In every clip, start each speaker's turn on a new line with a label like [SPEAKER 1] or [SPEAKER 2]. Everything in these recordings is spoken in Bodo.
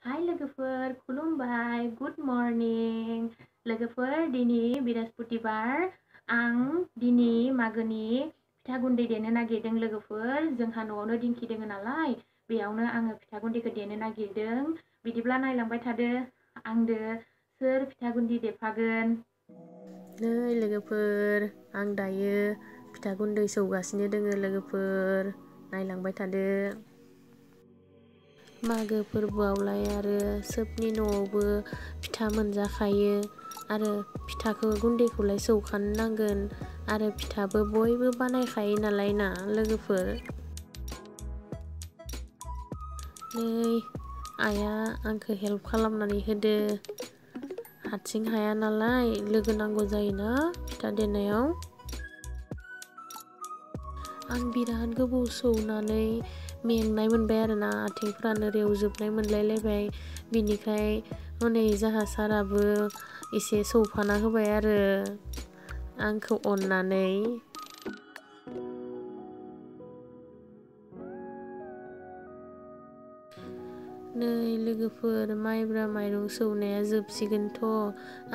[SPEAKER 1] Hai लोगोफोर, खुलुमबाय, गुड मर्निं। लोगोफोर, दिनै बृहस्पतिबार, आं दिनै मागोनि फिथा गुन्दै देनो नागिरदों लोगोफोर। जोंहा न'आवनो दिंखि दोङो नालाय, बेयावनो आङो फिथा गुन्दैखौ देनो नागिरदों। बिदिब्ला नायलांबाय थादो आंदो सोर फिथा गुन्दै देफागोन। नै लोगोफोर, आं दायो फिथा गुन्दै सौगासिनो दोङो लोगोफोर, नायलांबाय थादो। मागो फोरबोआवलाय आरो सोबनि न'आवबो फिथा मोनजाखायो आरो फिथाखौ गुन्दैखौलाय सौखानो नांगोन आरो फिथाबो बयबो बानायखायो नालाय ना लोगोफोर। नै आइया आंखौ हेल्प खालामनानै होदो, हारसिं हाया नालाय लोगो नांगौ जायोना फिथा देनायाव। आं बिराद गोबाव सौनानै मेंनाय मोनबाय आरोना, आथिंफ्रानो रेवजोबनाय मोनलायलायबाय। बिनिखाय हनै जाहा साराबो एसे सौफाना होबाय आरो आंखौ अननानै। नै लोगोफोर, माइब्रा माइरं सौनाया जोबसिगोनथ'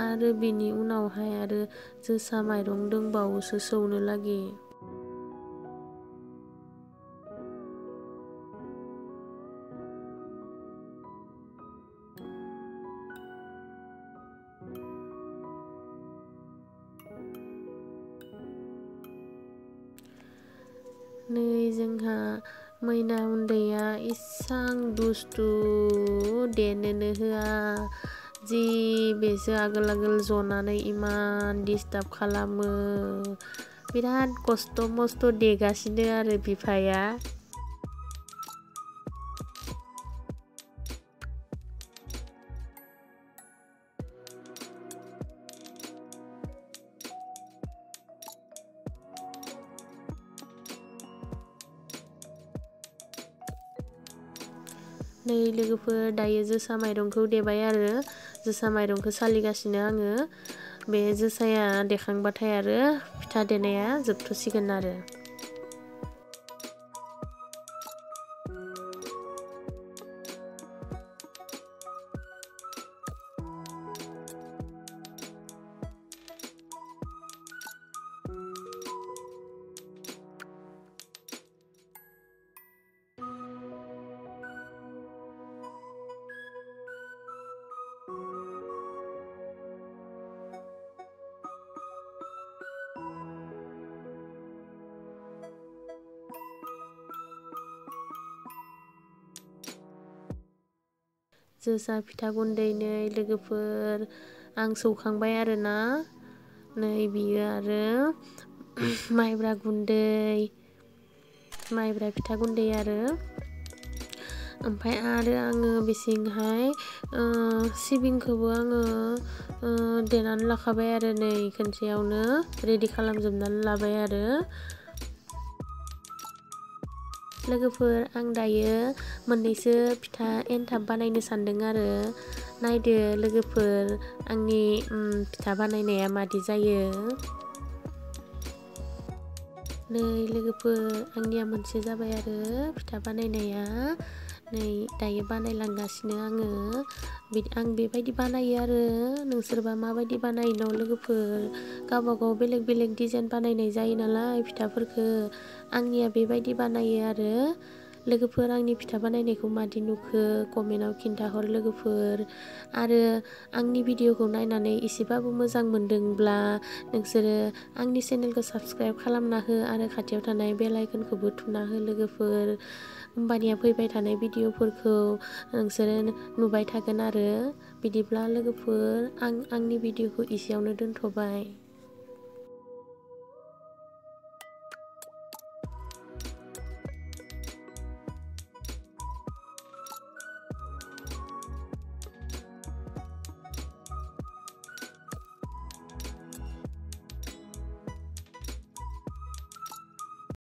[SPEAKER 1] आरो बिनि उनावहाय आरो जोसा माइरं दंबावोसो सौनो लागि। नै जोंहा मैना उन्दैया इसां दुस्थु, देनोनो होआ। जि बेसो आगोल आगोल जनानै इमान डिस्टार्ब खालामो। बिराद खस्थ' मस्थ' देगासिनो आरो बिफाया। नै लोगोफोर, दायो जोसा माइरंखौ देबाय आरो जोसा माइरंखौ सालिगासिनो आङो। बे जोसाया देखांबाथाय आरो फिथा देनाया जोबथ'सिगोन आरो। जोसा फिथा गुन्दै नै लोगोफोर, आं सौखांबाय आरोना। नै बियो आरो माइब्रा गुन्दै, माइब्रा फिथा गुन्दै आरो ओमफ्राय आरो आङो बेसिंहाय सिबिंखौबो आङो देनानै लाखाबाय आरो नै खनसेयावनो रेडि खालामजोबनानै लाबाय आरो। लोगोफोर, आं दायो मोननैसो फिथा एन्थाब बानायनो सान्दों आरो। नायदो लोगोफोर, आंनि फिथा बानायनाया मादि जायो। नै लोगोफोर, आंनिया मोनसे जाबाय आरो फिथा बानायनाया। नै दायो बानायलांगासिनो आङो। आं बेबायदि बानायो आरो, नोंसोरबा माबायदि बानायो न' लोगोफोर? गावबागाव बेलेग बेलेग डिजाइन बानायनाय जायो नालाय फिथाफोरखौ, आंनिया बेबायदि बानायो आरो। लोगोफोर, आंनि फिथा बानायनायखौ मादि नुखो कमेन्टआव खिन्थाहर लोगोफोर। आरो आंनि भिडिअखौ नायनानै एसेबाबो मोजां मोनदोंब्ला नोंसोरो आंनि चेनेलखौ साबस्क्राइब खालामना हो आरो खाथियाव थानाय बेल आइकनखौबो थुना हो लोगोफोर। होमबानिया फैबाय थानाय भिडिअफोरखौ नोंसोरो नुबाय थागोन आरो। बिदिब्ला लोगोफोर, आं आंनि भिडिअखौ एसेयावनो दोनथ'बाय।